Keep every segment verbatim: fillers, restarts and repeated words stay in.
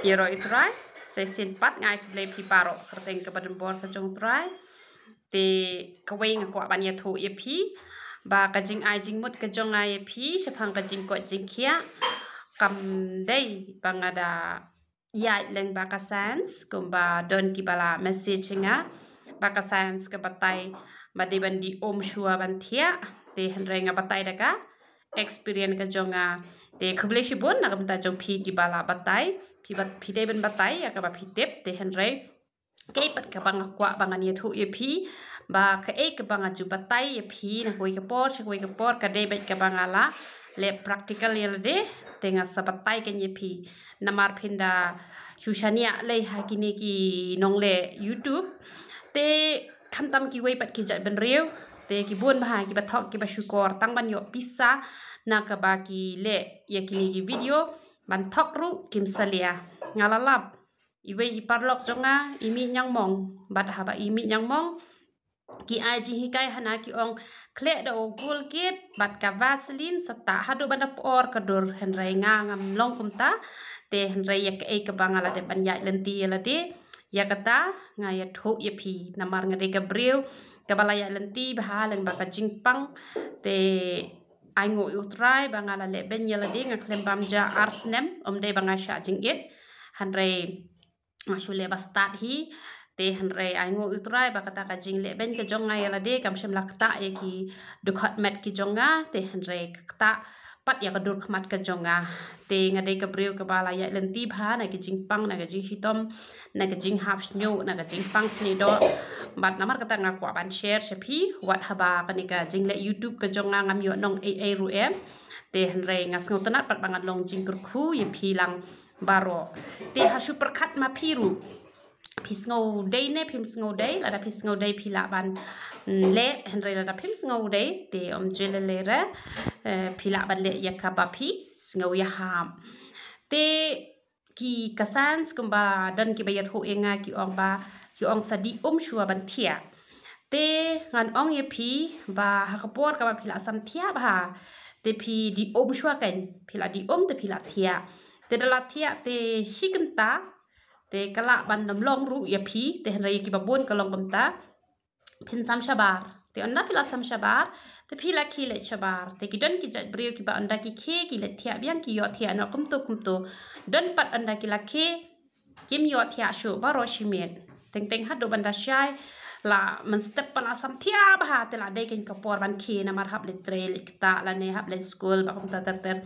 Ïaroh ïa u Trai, sa shisien pat nga ai khublei ïa phi baroh kyrteng kaba donbor ka jong u Trai. Te kawei nga kwah ban ïathuh ïa phi ba ka jingai jingmut ka jong nga ïa phi shaphang ka jingkoit jingkhiah kam dei ba nga da ïaid lem ba ka science, kumba don kiba la message nga ba ka science ka batai ba dei ban die um shuwa ban thiah. Te hynrei nga batai da ka experience ka jong nga. Te khublei shibun na ka bynta jong phi kiba la batai, phi ba phi dei ban batai ïa kaba phi tip. Te hynrei kaei pat kaba nga kwah ba ngan ïathuh ïa phi ba kaei kaba nga ju batai ïa phi na kawei ka por sha kawei ka por ka dei beit kaba nga la leh practical ïa lade. Te nga sa batai kein ïa phi namar phin da shu shaniah lei ha kine ki nongleh YouTube. Te khamtam kiwei pat ki jaitbynriew, te ki bun bha kiba thok kiba shukor tang ban ïoh pisa na kaba ki leh ïa kine ki video, ban thok ruh kim salia. Nga la lap iwei i paralok jong nga i mih ñiangmong, bad haba i mih ñiangmong ki ai jinghikai ha nga ki ong khleh da u Colgate bad ka Vaseline sa tah haduh ban da por ka dur. Hynrei nga ngam long kumta. Te hynrei ïa kaei kaba nga la dep ban ïaid lynti ïa lade, ïa kata nga ïathuh ïa phi namar nga dei ka briew kaba la ïaid lynti bha lem ba ka jingpang. Te ainguh ïa u Trai ba nga la leh beiñ ïa lade, nga khlem bam ja ar snem, ym dei ba nga shah jingit. Hynrei nga shu leh ba stad hi. Te hynrei ainguh ïa u Trai ba kata ka jingleh beiñ ka jong nga ïa lade kam shym la ktah ïa ki dkhot met ki jong nga. Te hynrei ka ktah pat ïa ka dur khmat ka jong nga. Te nga dei ka briew kaba la ïaid lynti bha na ka jingpang, na ka jingshitom, na ka jinghap shñiuh, na ka jingpang sniewdoh. Bad namar kata nga kwah ban share sha phi wat haba kane ka jingleh YouTube ka jong nga ngam ïoh nong ei ei ruh em. Te hynrei nga sngewtynnat pat ba ngan long jingkyrkhu ïa phi lang baroh. Te ha shu pyrkhat ma phi ruh, phi sngewdei ne phim sngewdei? Lada phi sngewdei phi lah ban, mm, leh, hynrei lada phim sngewdei te ym jia lei lei re, eh, phi lah ban leh ïa kaba phi sngew ïahap. Te ki ka science kumba don kiba ïathuh ïa nga ki ong ba, ki ong sa die um shuwa ban thiah. Te ngan ong ïa phi ba ha ka por kaba phi la sam thiah bha, te phi die um shuwa kein, phi la die um te phi la thiah. Te da la thiah te shi kynta te ka lah ban ym long ruh ïa phi. Te hynrei ïa kiba bun ka long kumta, phin sam shabar. Te ynda phi la sam shabar te phi la khie leit shabar. Te ki don ki jaitbriew kiba ynda ki khie ki leit thiah biang, ki ïoh thiah noh kumto kumto. Don pat ynda ki la khie kim ïoh thiah shuh baroh shi miet. Teng teng haduh ban da shai la mynstep ba la sam thiah bha te la dei kein ka por ban khie namar hap leit trei leit ktah lane hap leit skul bad kumta ter ter.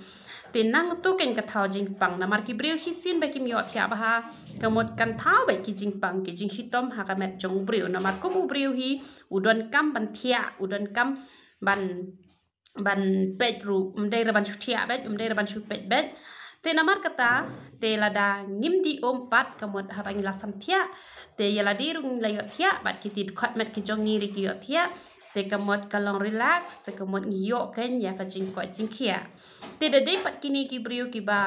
Te nangtu kein ka thaw jingpang namar ki briew shisien ba kim ïoh thiah bha, ka mut kan thaw beit ki jingpang ki jingshitom ha ka met jong u briew namar kum u briew hi u donkam ban thiah, u donkam ban, ban peit ruh, ym dei re ban shu thiah beit, ym dei re ban shu peit beit. Te namar kata te lada ngim die um pat, ka mut haba ngi la sam thiah te ïa lade ruh ngi la ïoh thiah bad kiti dkhot met ki jong ngi ruh ki ïoh thiah. Te ka mut ka long relax, te ka mut ngi ïoh kein ïa ka jingkoit jingkhiah. Te da dei pat kine ki briew kiba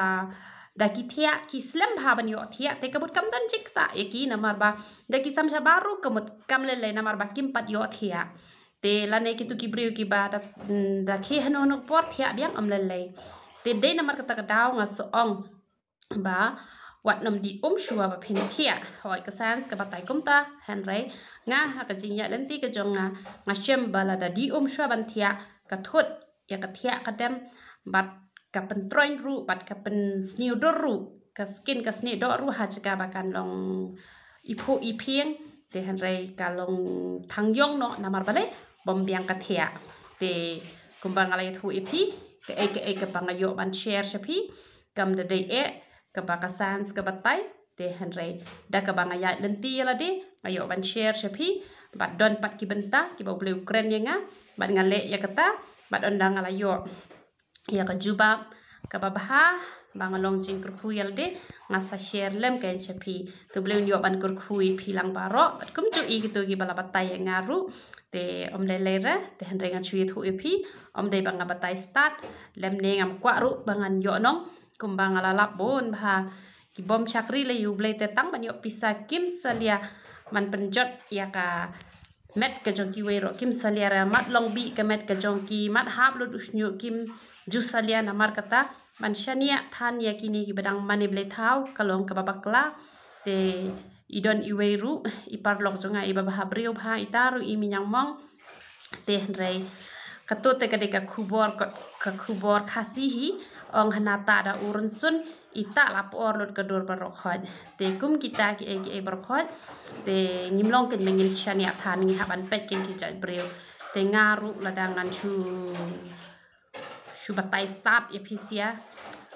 da ki thiah ki slem bha ban ïoh thiah, te ka mut kam don jingktah ïa ki namar ba da ki sam shabar ruh ka mut kam lei lei namar ba kim pat ïoh thiah. Te lane kitu ki briew kiba da, mm, da khie hano hano por thiah biang ym lei lei. Te dei namar kata ka daw nga sa ong ba wat nym die um shuwa ba phin thiah. Hooid ka science ka batai kumta, hynrei nga ha ka jingïaid lynti ka jong nga, nga shem ba lada die um shuwa ban thiah ka thut ïa ka thiah ka dem bad ka pyntroiñ ruh bad ka pynsniew dur ruh, ka skin ka sniew doh ruh ha jaka ba kan long iphuh iphieng. Te hynrei ka long thang ïong noh namar balei? Bym biang ka thiah. Te kumba nga la ïathuh ïa phi, kaei kaei kaba nga ïoh ban share sha phi kam da dei eh kaba ka science ka batai. Te hynrei da kaba nga ïaid lynti ïa lade nga ïoh ban share sha phi. Bad don pat ki bynta kiba U Blei u kren ïa nga bad nga leh ïa kata. Bad ynda nga la ïoh ïa ka jubab kaba bha ba nga long jingkyrkhu ïa lade, nga sa share lem kein sha phi. Te U Blei un ïoh ban kyrkhu ïa phi lang baroh bad kumjuh ïa kito kiba la batai ïa nga ruh. Te ym lei lei re, te hynrei ngan shu ïathuh ïa phi, ym dei ba nga batai stad, lymne ngam kwah ruh ba ngan ïoh nong. Kumba nga la lap bun bha ki bym shakri lei ïa U Blei te tang ban ïoh pisa kim salia ban pynjot ïa ka met ka jong kiwei ruh kim salia re, mat long bih ka met ka jong ki, mat hap lut u shñiuh kim ju salia. Namar kata ban shaniah than ïa kine kiba dang mane blei thaw ka long kaba bakla. Te i don iwei ruh i paralok jong nga iba bha briew bha, ita ruh i miñang mong. Te hynrei kato te ka dei ka khubor, ka, ka khubor Khasi hi. Ong hana ta da u rynsun, ita la por lut ka dur baroh khoit. Te kum kita kiei kiei baroh khoit, te ngim long kein ba ngin shaniah than, ngi hap ban peit kein ki jait briew. Te nga ruh lada ngan shu shu batai start ïa phi sia.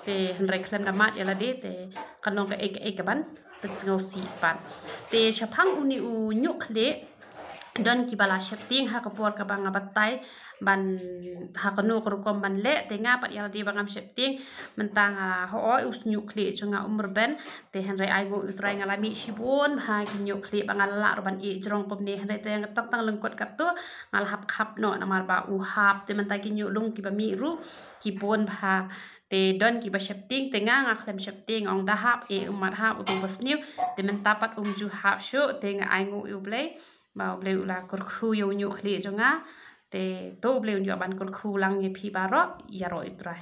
Te hynrei khlem da mad ïa lade te kan long kaei kaei kaban pynsngewsih pat. Te shaphang une u ñiuh khlieh, don kiba la sheptieng ha ka por kaba nga batai ban ha kano ka rukom ban leh. Te nga pat ïa lade ba ngam sheptieng, mynta nga hoi u ñiuh khlieh jong nga um rben. Te hynrei ai nguh ïa u Trai, nga la mih shibun bha ki ñiuh khlieh ba nga la lah ruh ban ïeh jrong kumne, hynrei te tang tang lyngkot katto nga la hap khap noh namar ba u hap. Te mynta ki ñiuh lung kiba mih ruh ki bun bha. Te don kiba sheptieng, te nga nga khlem sheptieng, ong da hap, eh, um mad hap, uto ba sniew. Te mynta pat um ju hap shuh, te nga ai nguh ïa u Blei ba u Blei u la kyrkhu ïa u ñiuh khlieh jong nga. Te to u Blei un ïoh ban kyrkhu lang ïa phi baroh, ïaroh ïa u Trai.